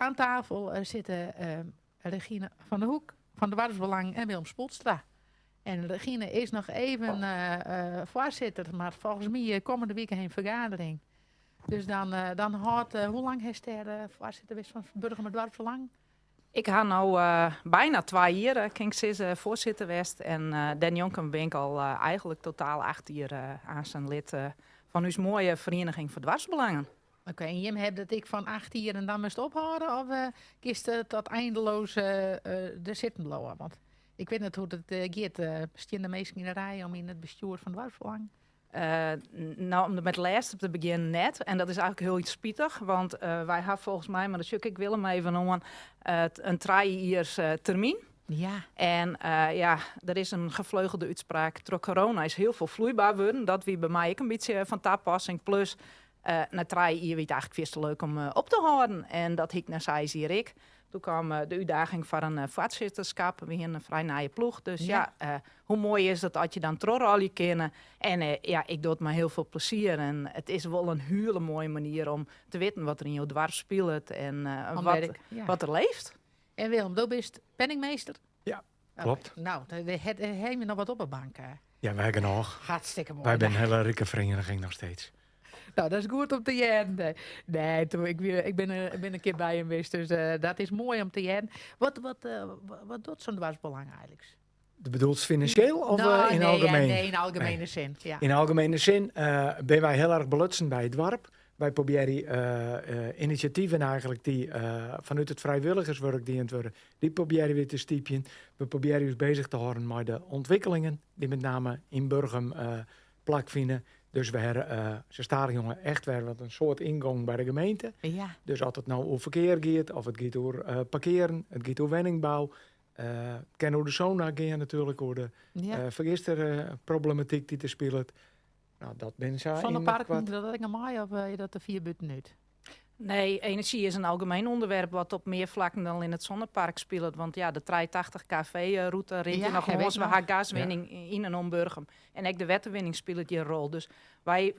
Aan tafel sitte Regine van der Hoek fan Doarpsbelang en Willem Spoelstra. En Regine is noch even foarsitter, mar folgens my kommende wike in fergadering. Dus dan hâldt, hoe lang hast dêr foarsitter west fan Burgumer Doarpsbelang? Ik ha no byna 2 jier, kin ik sizze, foarsitter west. En dêrnjonken bin ik al eigentlik totaal 8 jier aanst lid fan ús moaie ferieniging foar doarpsbelangen. Oké, en jim hawwe dat ek fan 8 jier en dan moatst ophâlde? Of kinst tot eindeloos der sitten bliuwe? Want ik wit net hoe't it giet. Steane de minsken yn de rij om yn it bestjoer fan Doarpsbelang? No, om mei it lêste te begjinnen net. En dat is eigentlik hiel spitich, want wy hawwe folgens my, mar dan sjoch ik Willem even oan, in 3 jiers termyn. En ja, der is in gevleugelde útspraak: troch corona is hiel folle floeiber wurden. Dat wie by my ek in bytsje fan tapassing. Plus, nei 3 jier wie it eigentlik fierste leuk om op te hâlden. En dat hie ik nei 6 jier ek. Doe kaam de útdaging foar in foarsitterskip. We hiene in frij nije ploech. Dus ja, hoe moai is it as je dan trochrolje kinne. En ja, ik doch it mei hiel folle plezier. En it is wol in hiele moaie manier om te witten wat der yn jo doarp spilet en wat der libbet. En Willem, do bist penningmeester? Ja, kloppet. No, ha je noch wat op 'e bank? Ja, wy genôch. Hartstikke moai. Wy binne in hiele rike ferieniging noch steeds. No, dat is goed om te hearren. Nee, ik bin in kear by him west, dus dat is moai om te hearren. Wat docht sa'n doarpsbelang eigentlik? Do bedoelst finansjeel of No, yn nee, algemien? Ja, nee, yn algemiene sin. Ja. Yn algemiene sin binne wy hiel erch belutsen by it doarp. Wy probearje inisjativen eigentlik dy't fanút it frijwilligerswurk dien wurde, dy probearje wy te stypjen. We probearje ús beuzich te hâlden mei de ûntwikkelingen dy't mei name yn Burgum plakfine. Dus we hawwe se stadichoan echt wer wat in soad yngong by de gemeente. Dus as it no oer ferkear giet, of it giet oer parkearen, it giet oer wenningbou, it kin oer de sonar gean natuerlik, oer de fergisterproblematyk dy't der spilet. No, dat binne sa yn it Sinneparken, koart. dat ek noch mei of is dat te fier bûtenút? Nee, enerzjy is in algemien ûnderwerp wat op mear flakken dan yn it sinnepark spilet. Want ja, de 83 kV-rûte rint hjir noch ha ik lâns. We noch. hawwe gaswinning yn en om Burgum. En ek de wetterwinning spilet hjir in rol. Dus wy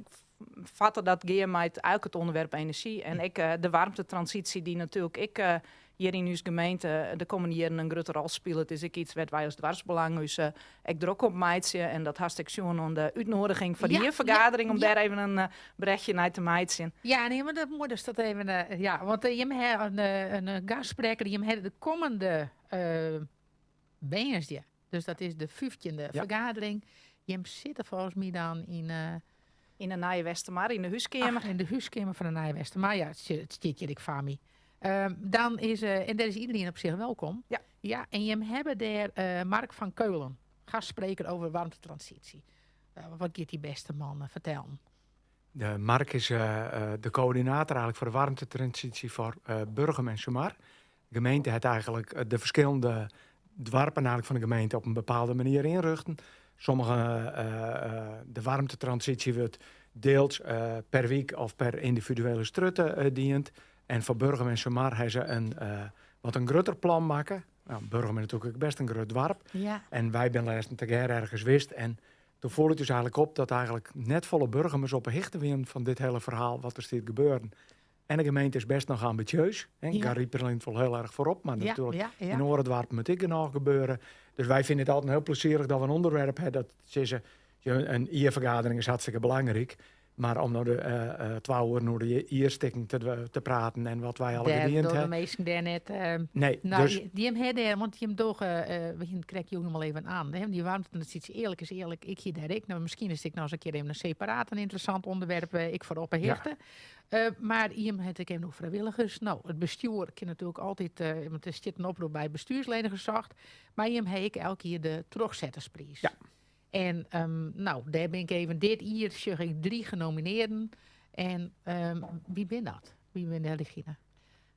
fette dat gear mei eigentlik it ûnderwerp enerzjy. En ek de waarmtetransysje dy't natuerlik ek hjir yn ús gemeente de kommende jierren in grutte rol spilet, is ek yts wêr't wy as doarpsbelang ús ek drok op meitsje. En dat hast ek sjoen oan de útnoediging foar de jierfergadering om dêr even in brechje nei te meitsjen. Ja, nee, mar dat moat dus dat even, ja, want jim hawwe in gastsprekker, jim hawwe de kommende woansdei, dus dat is de 15e fergadering. Jim sitte folgens my dan yn Yn de Nije Westermar, yn de húskeamer. Ach, yn de húskeamer fan de Nije Westermar. Ja, it stiet hjir ek foar my. Dan is, en dêr is iderien op sich wolkom. Ja. Ja, en jim hawwe dêr Mark van Keulen, gastspreker oer waarmtetransysje. Wat giet dy bêste man fertellen? De Mark is de koördinator eigentlik foar de waarmtetransysje foar Burgum en Sumar. De gemeente hat eigentlik de ferskillende doarpen eigentlik fan de gemeente op in bepaalde manier ynrjochte. Sommige, de waarmtetransysje wurdt dield per wyk of per yndividuele strjitte dien. En foar Burgum en Sumar hawwe se in wat in grutter plan makke. No, Burgum is natuerlik ek bêst in grut doarp. En wy binne lêsten tegearre ergens west en doe foel it ús eigentlik op dat eigentlik net folle Burgumers op 'e hichte wiene fan dit hiele ferhaal wat der stiet gebeuren. En de gemeente is bêst noch ambisjeus. Hè. Garyp rint wol hiel erch foarop, mar natuerlik yn oare doarpen moat ek genôch gebeure. Dus wy fine it altyd hiel plezierich dat we in ûnderwerp hawwe dat sizze, in jierfergadering is hartstikke belangryk. Mar om no de 2 oeren oer de jierstikken te praten en wat wy allegear Dêr dien dogge de hawwe. minsken dêr net. Nee, No, dus dy hawwe dêr, want jim dogge, we hiene it krekt jûn al even oan, hè, dy waarmtetransysje, earlik is earlik, ik hie dêr ek, no, miskien is it noch ris in kear even in separaat in ynteressant ûnderwerp, ek foar op 'e hichte. Mar jim hawwe ek even noch frijwilligers. No, it bestjoer kin natuerlik altyd, want der stiet in oprop by bestuursleden gesocht. Mar jim hawwe ek elk jier de trochsetterspriis. Ja. En no, dêr bin ik even dit jier, sjoch ik drie genominearden. En wie binne dat? Wie binne de Regina?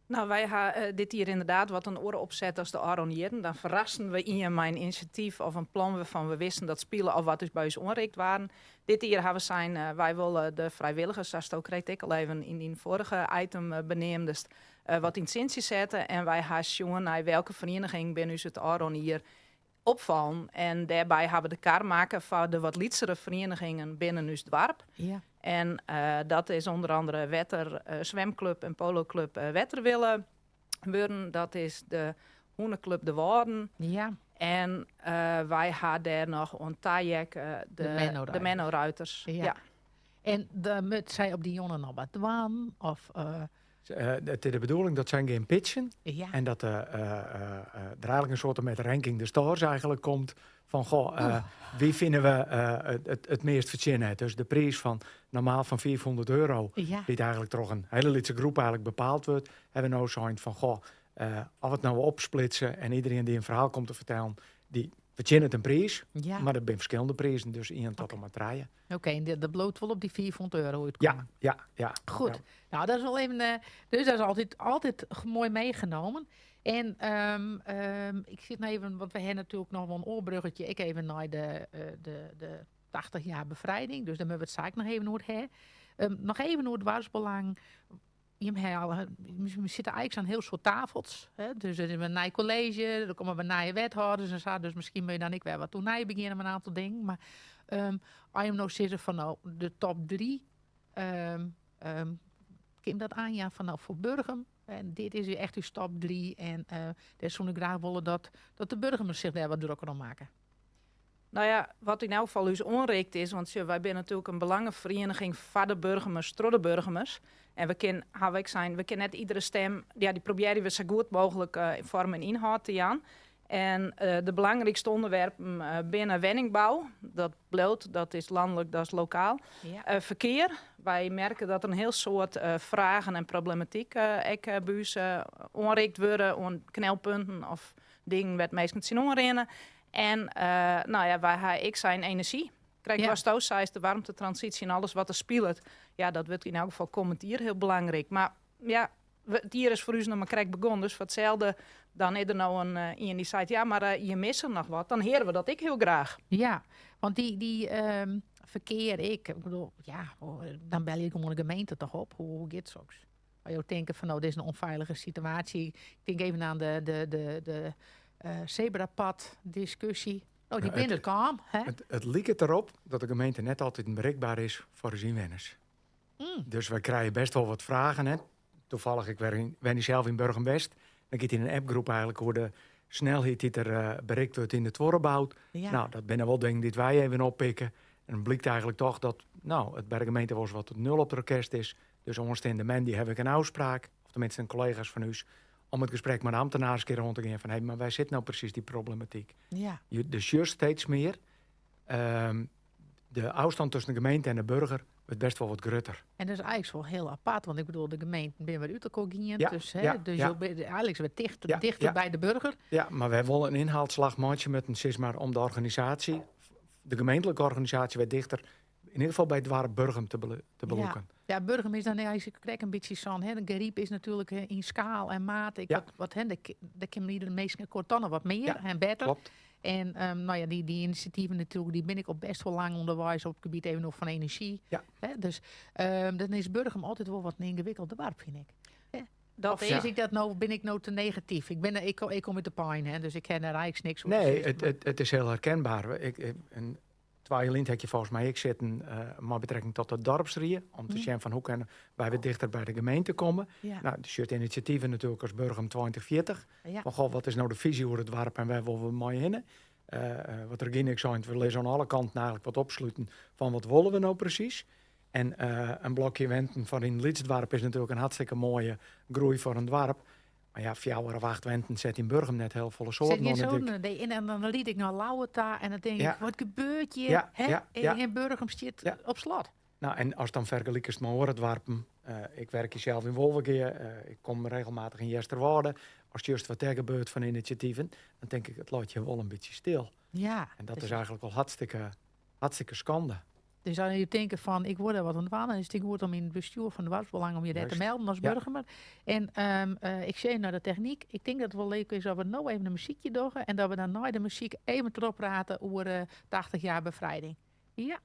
No, wy hawwe dit jier ynderdaad wat in oare opset as de ôfrûne jierren. Dan ferrasten we ien mei in inisjatyf of in plan wêrfan't we wisten dat spile of wat ús by ús oanrikt waarden. Dit jier hawwe we sein, wy wolle de frijwilligers, sasto krekt ek al even yn dyn foarige item beneamdest, wat yn it sintsje sette. En wy hawwe sjoen nei welke ferieniging binne ús it ôfrûne jier opfallen. En dêrby hawwe we de kar makke foar de wat lytsere ferienigingen binnen ús doarp. En dat is ûnder oare Wetter, Swimklup en Poloklup Wetterwille. Wurden. Dat is de hûneklup De Wâlden. En wy ha dêr noch oan taheakke de Menno Ruiters. Ja. En dan moat sy op dy jûn noch wat dwaan? Of, It is de bedoeling dat sy gean pitchen. En dat der eigenlijk in soart met ranking de stars eigenlijk komt. Fan goh, wie fine we it meast fertsjinne? Dus de priis fan normaal fan €500, dy't eigenlijk troch in hiele lytse groep eigenlijk bepaald wurdt, ha we no sein fan goh, as we it no opsplitse en iedereen dy't in ferhaal komt te fertellen, dy fertsjinnet in priis. Mar dat binne ferskillende prizen, dus ien tot en mei trije. Oké, en dat bliuwt wol op dy €500 útkommen? Ja. Goed. Nou, dat is wol even, dus dat is altyd moai meegenomen. En ik sit noch even, want we ha natuerlik noch wol in oar bruggetje, ek even nei de 80 jaar befrijding. Dus dêr moatte we it sa ek noch even oer ha. Noch even oer doarpsbelang. Jim ha al, we sitte eigentlik oan hiel soad tafels. Hè? Dus der is in nij kolleezje, der komme wer nije wethâlders en sa. Dus miskien moatte je dan ek wer wat oernij begjinne mei in oantal dingen. Mar as jim no sizze fan no, de top 3, kin dat oanjaan fan no foar Burgum? En dit is echt ús top 3. En dêr soe ik graach wolle dat de Burgumers sich dêr wat drokker om meitsje. Nou ja, wat yn elk gefal ús oanrikt is, want sjoch, wy binne natuerlik in belangeferiening foar de Burgumers, troch de Burgumers. En we kin, ha we ek sein, we kinne net iedere stim, ja, dy probearje we sa goed mooglik foarm en ynhâld te jaan. En de belangrykste ûnderwerpen binne wenningbou, dat bliuwt, dat is lanlik, dat is lokaal. Ferkear, wy merke dat der in hiel soad fragen en problematyk ek by ús oanrikt wurde oan knelpunten of dingen wêr't minsken tsjinoan rinne. En nou ja, wy ha ek sein enerzjy. Krekt watsto seist, de waarmtetransysje en alles wat der spilet. Ja, dat wurdt yn elk gefal kommend jier hiel belangryk. Mar ja, it jier is foar ús noch mar krekt begûn. Dus foar itselde, dan is der no in ien dy seit, ja, mar je misse noch wat. Dan hearre we dat ek hiel graach. Ja, want dy ferkear ek, ik bedoel, ja, oh, dan belje je gewoan de gemeente toch op. Hoe giet soks? As jo tinke fan, no, dit is in ûnfeilige situaasje. Ik tink even oan de zebrapad diskusje. Oh, dy binne der kaam. Hè? It liket derop dat de gemeente net altyd berikber is foar de ynwenners. Dus wy krije best wol wat fragen. Hè? Tafallich, ik wenje sels yn Burgum West. Dan giet yn in appgroep eigenlijk oer de snelheid dy't der berikt wurdt yn de Tuorrebout. Nou, dat binne wol dingen dy't wy even oppikke. En dan blykt eigenlijk toch dat, nou, it by de gemeente wol wat nul op it rekest is. Dus oansteande moandei ha ik in ôfspraak, of teminsten kollega's fan ús, om it gesprek mei de amtenaren in kear oan te gean fan, hey, mar wêr sit no presys dy problematyk? Je, dus just steeds mear, de ôfstân tusken de gemeente en de burger wurdt best wol wat grutter. En dat is eigentlik wol hiel apart, want ik bedoel, de gemeenten binne wer út elkoar gien, dus, hè, dus jo binne eigentlik wer tichter by de burger. Ja, mar wy wolle in ynhaalslach meitsje moatten, sis mar, om de organisaasje, de gemeentlike organisaasje, wer tichter, yn ieder gefal by it doarp Burgum te belûken. Ja, Burgum is dan eigentlik krekt in bytsje sa'n, hè, de Garyp is natuerlik yn skaal en maat. Ik, wat, wat, hè, de kin iedere minsken kort dan noch wat mear en better. En nou ja, dy inisjativen natuerlik, dy bin ik al best wol lang ûnderweis op it gebiet even noch fan enerzjy. Hè, dus dan is Burgum altyd wol wat in yngewikkeld doarp, fyn ik. Hè? Dat Of is ik dat no, bin ik no te negatyf? Ik kom út de Pein, hè, dus ik ken der eigentlik niks oer te Nee, sizzen, mar it is hiel herkenber. 2 jier lyn ha je folgens my ek sitten mei betrekking tot de dorpsrie, om te sjen fan hoe kinne wy wer tichter by de gemeente komme. Nou, der sit inisjativen natuerlik as Burgum 2040. Fan, goh, wat is no de fisy oer it doarp en wêr wolle we mei hinne? Wat Regine ek sei, we lizze oan alle kanten eigentlik wat opsluten fan wat wolle we no presys. En in blokje wenten foar yn in lyts doarp is natuerlik in hartstikke moaie groei foar in doarp. Mar ja, 4 of 8 wenten set yn Burgum net hiel folle soarten Set gjin oan de dyk. soarten, nee. En dan ried ik nei Lauwe ta en dan tink ik, wat gebeurt hjir? Hè? In Burgum stiet op slot. Nou, en as dan fergelikest mei oare doarpen, ik werk hier sels yn Wolvegea, ik kom regelmatich yn Easterwâlde. As just wat dêr gebeurt fan inisjativen, dan tink ik, it leit hjir wol in bytsje stil. En dat is eigentlik wol hartstikke skande. Dus as je tinke fan, ik wol dêr wat oan dwaan, dan is it goed om yn it bestjoer fan Doarpsbelang om je dêr te melden as Burgumer. En ik sjoch nei de technyk. Ik tink dat it wol leuk is as we no even in muzykje dogge en dat we dan nei de muzyk even trochprate oer 80 jaar befrijding. Ja.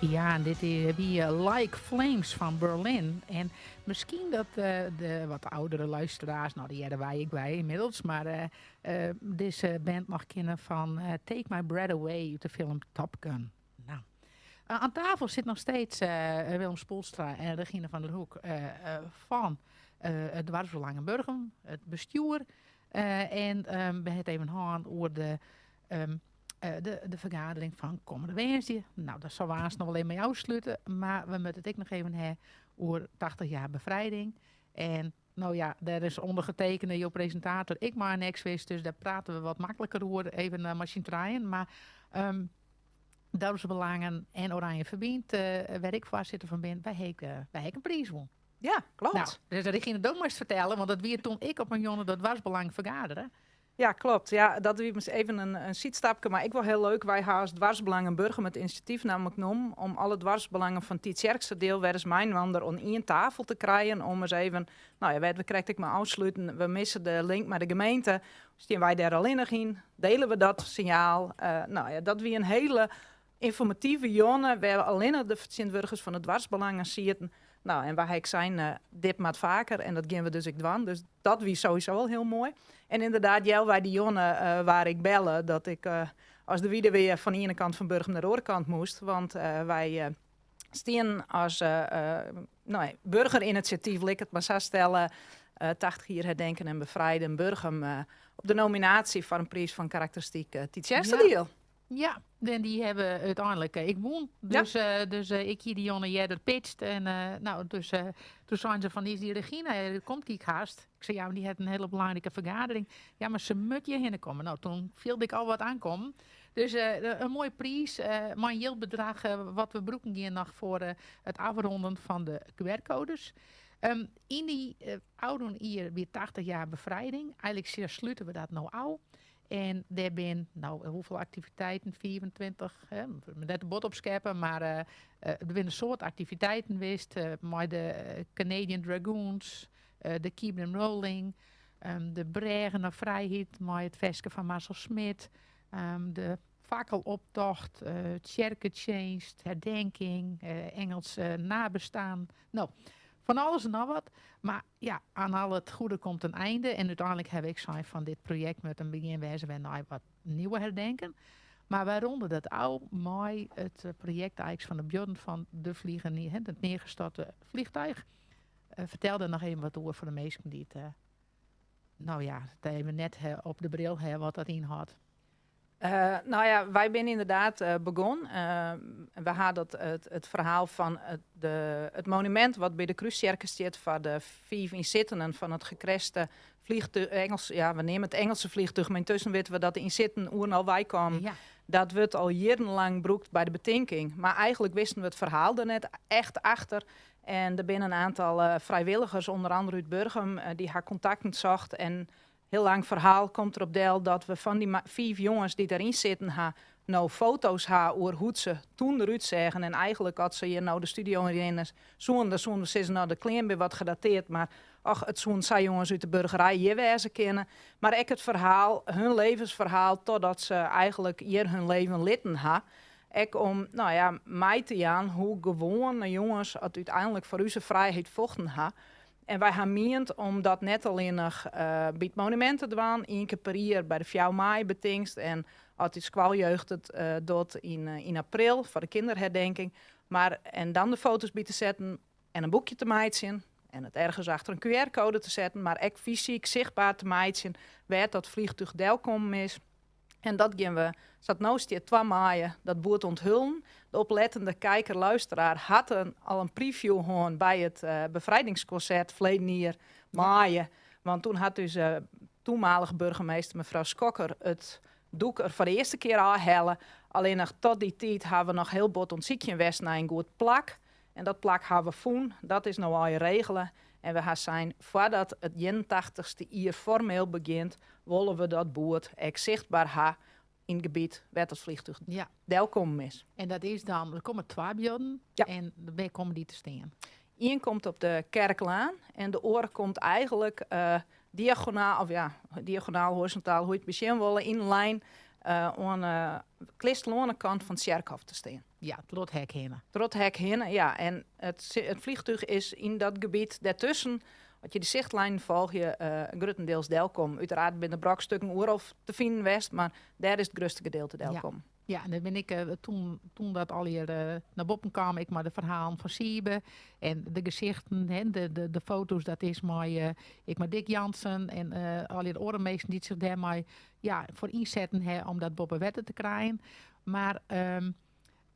Ja, en dit is wie Like Flames van Berlin. En miskien dat de wat oudere luisteraars, nou die hearre wy ek by ynmiddels, mar dizze band noch kenne fan Take My Breath Away út de film Top Gun. Nou, oan tafel sit noch steeds Willem Spoelstra en Regine van der Hoek fan it Doarpsbelang Burgum, it bestjoer. En we ha it even hân oer de fergadering fan kommende woansdei. Nou, dêr sille we aanst noch wol even mei ôfslute. Mar we moatte it ek noch even ha oer 80 jaar befrijding. En no ja, dêr is ûndergetekene jo presintator ek mei in ex west, dus dêr prate we wat makliker oer, even mei syn trijen. Mar Dorpsbelangen en Oranje Ferbynt, wêr't ik foarsitter fan bin, wy ha ek in priis wûn. Ja, klopt. Nou, dus Regine, do moatst fertelle, want dat wie toen ik op in jûn dat Doarpsbelang fergadere. Ja, klopt. Ja, dat wie even in sydstapke, mar ek wol hiel leuk. Wy ha as Doarpsbelangen Burgum it inisjatyf nammentlik nommen om alle doarpsbelangen fan Tytsjerksteradiel wer ris mei-inoar oan ien tafel te krijen om ris even, no ja, wêr't we krekt ek mei ôfsluten, we misse de link mei de gemeente. Stean wy dêr allinnich yn? Dele we dat sinjaal? No ja, dat wie in hiele ynformative jûn wêr't allinnich de fertsjintwurdigers fan de doarpsbelangen sieten. No, en wy ha ek sein, dit moat faker en dat gean we dus ek dwaan. Dus dat wie sowieso al hiel moai. En ynderdaad, healwei dy jûn waard ik belle dat ik as de wide weer fan de iene kant fan Burgum nei de oare kant moast. Want wy stienen as no ja, burgerinisjatyf, lit ik it mar sa stelle, 80 jier herdenken en befrijden Burgum op de nominaasje foar in priis fan karakteristyk Tytsjerksteradiel. Ja, en dy hawwe úteinlik ek wûn. Dus, dus ik hie dy jûn earder pitcht. En no, dus doe seinen se fan, is dy Regina, komt dy hast? Ik sei, ja, mar dy hat in hiele belangrike fergadering. Ja, mar se moat hjirhinne komme. No, doe fielde ik al wat oankommen. Dus in moaie priis, mei in jildbedrach wat we brûken gean noch foar it ôfrûnen fan de QR-koades. Yn dy ôfrûne jier wie 80 jaar befrijding. Eigentlik slute we dat no ôf. En dêr binne, no, hoefolle aktiviteiten? 25, hè, net de bot opskeppe, mar der binne in soad aktiviteiten west mei de Canadian Dragoons, de Keep Them Rolling, de Brêge nei Frijheid mei it ferske fan Marcel Smit, de fakkeloptocht, tsjerketsjinst, herdenking, Engels nabestaan. No, fan alles en noch wat. Mar ja, aan al het goede komt een einde. En úteinlik ha ik sein fan dit projekt moat in begjin wêze wer nei wat nieuwe herdenken. Mar wy rûne dat ôf mei it projekt eigentlik fan de buorden fan de vliegen, het neergestorte vliegtuig. Fertel dêr noch even wat oer foar de minsken dy't no ja, it even net op de bril ha wat dat ynhâldt. No ja, wy binne ynderdaad begûn. We ha dat it ferhaal fan it monumint wat by de Krústsjerke stiet foar de fiif ynsittenden fan it gecrashte vliegtuig, Engels, ja, we neame it Engelse vliegtuig, mar yntusken witte we dat de ynsittenden oeral weikamen. Dat wurdt al jierrenlang brûkt by de betinking. Mar eigentlik wisten we it ferhaal der net echt achter. En der binne in oantal frijwilligers, ûnder oare út Burgum, dy ha kontakten socht en hiel lang ferhaal komt derop del dat we fan dy fiif jonges dy't deryn sitten ha, no foto's ha oer hoe't se toen derút seagen. En eigentlik as se hjir no de studio yn rinne soenen, dan soenen we sizze, no de klean binne wat gedateerd, mar och, it soenen sa jonges út de burgerij hjir wêze kinne. Mar ek it ferhaal, hun levensferhaal, totdat se eigentlik hjir hun leven litten ha. Ek om, no ja, mei te jaan hoe gewoane jonges it úteinlik foar ús frijheid fochten ha. En wy ha miend om dat net allinnich by it monumint te dwaan, ien kear per jier by de 4 maaie betingst en as de skoaljeugd it docht yn april foar de kinderherdenking, mar en dan de foto's by te setten en in boekje te meitsjen en it ergens achter in QR-koade te setten, mar ek fysyk sichtber te meitsjen wêr't dat vliegtuig delkommen is. En dat gean we, sa't no stiet, 2 maaie, dat boerd ûnthullen. De oplettende kijker, luisteraar hat al in preview hân by it befrijdingskonsert ferleden jier maaie. Want toen hat ús toenmalige burgemeester mefrou Schokker it doek der foar de earste kear ôfhelle. Allinnich tot dy tiid ha we noch hiel bot oan it sykjen west nei in goed plak. En dat plak ha we fûn, dat is no al regele. En we ha sein, foardat it 81ste jier formeel begjint, wolle we dat boerd ek sichtber ha yn it gebiet wêr't dat vliegtuig delkommen is. En dat is dan, der komme twa bylden en wêr komme dy te stean? Ien komt op de Kerklaan en de oare komt eigentlik diagonaal, of ja, diagonaal, horizontaal, hoe't je it besjen wolle, yn lijn oan de kleasterloane kant fan it tsjerkhôf te stean. Ja, troch it hek hinne. Troch it hek hinne, ja. En it vliegtuig is yn dat gebiet dêrtusken, as je de sichtlijnen folgje, gruttendeels delkommen. Uiteraard binne der brokstukken oeral te finen west, mar dêr is it grutste gedeelte delkommen. Ja, en dan bin ik toen dat allegear nei boppen kaam, ik mei de ferhalen fan Siebe en de gesichten, hè, de foto's, dat is ik mei Dick Jansen en allegear oare minsken dy't sich dêrmei, ja, foar ynsetten ha om dat boppe wetter te krijen. Mar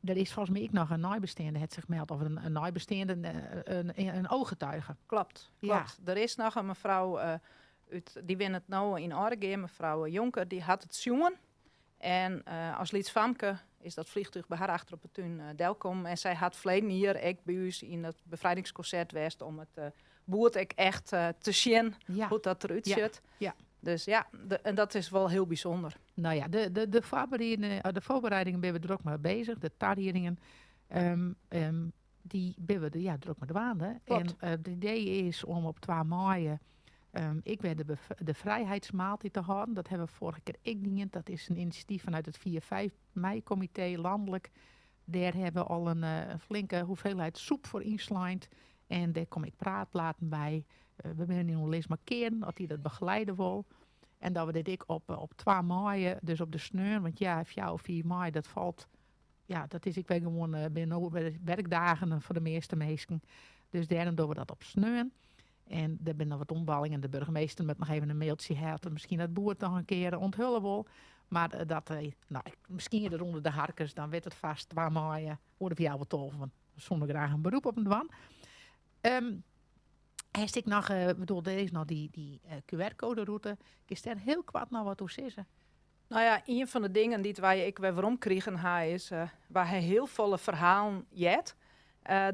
der is folgens my ek noch in neibesteande hat sich meld, of in neibesteande, in ooggetuige. Klopt, klopt. Der is noch in mefrou út, dy wennet no yn Aldegea, mefrou Jonker, dy hat it sjoen. En as lyts famke is dat vliegtuig by har achter op de tún delkommen. En sy hat ferleden jier ek by ús yn it befrijdingskonsert west om it boerd ek echt te sjen hoe't dat derút sjocht. Dus ja, en dat is wol hiel bysûnder. Nou ja, de voorbereidingen binne we drok mei bezich. De tariedingen, dy binne we, ja, drok mei dwaande. En it idee is om op 2 maaie ek wer de vrijheidsmaaltijd te hâlden. Dat hawwe we foarige kear ek dien. Dat is in inisjatyf fanút it 4-5 mei-comité landelijk. Dêr hawwe we al in flinke hoeveelheid soep foar ynslein. En dêr komme ek praatplaten by. We binne yn oerlis mei Kearen, oft dy dat begeleide wol. En dat we dit ek op 2 maaie, dus op de sneon, want ja, 4 of 5 maaie, dat falt, ja, dat is ek wer gewoan, binne no wer werkdagen foar de measte minsken. Dus dêrom dogge we dat op sneon. En der binne noch wat omballingen. De burgemeester moat noch even in mailtsje ha, dat miskien dat boerd noch in kear onthulle wol. Mar dat, nou, miskien der ûnder de harkers, dan wit it fast 2 maaie, oer de fjouwer tolven. Want we soene graach in beroep op him dwaan. Hast ek noch, bedoel, der is noch dy QR-code-rûte. Kinst dêr hiel koart noch wat oer sizze? Nou ja, ien fan de dingen dy't wy ek wer werom krigen ha is, wy ha hiel folle ferhalen heard.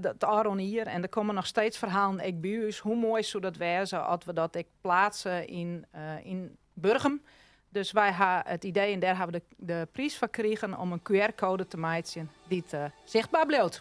Dat ôfrûne jier, en der komme noch steeds ferhalen ek by ús. Hoe moai soe dat wêze as we dat ek pleatse yn Burgum. Dus wy ha it idee, en dêr ha we de priis foar krigen, om in QR-code te meitsjen dy't sichtber bliuwt.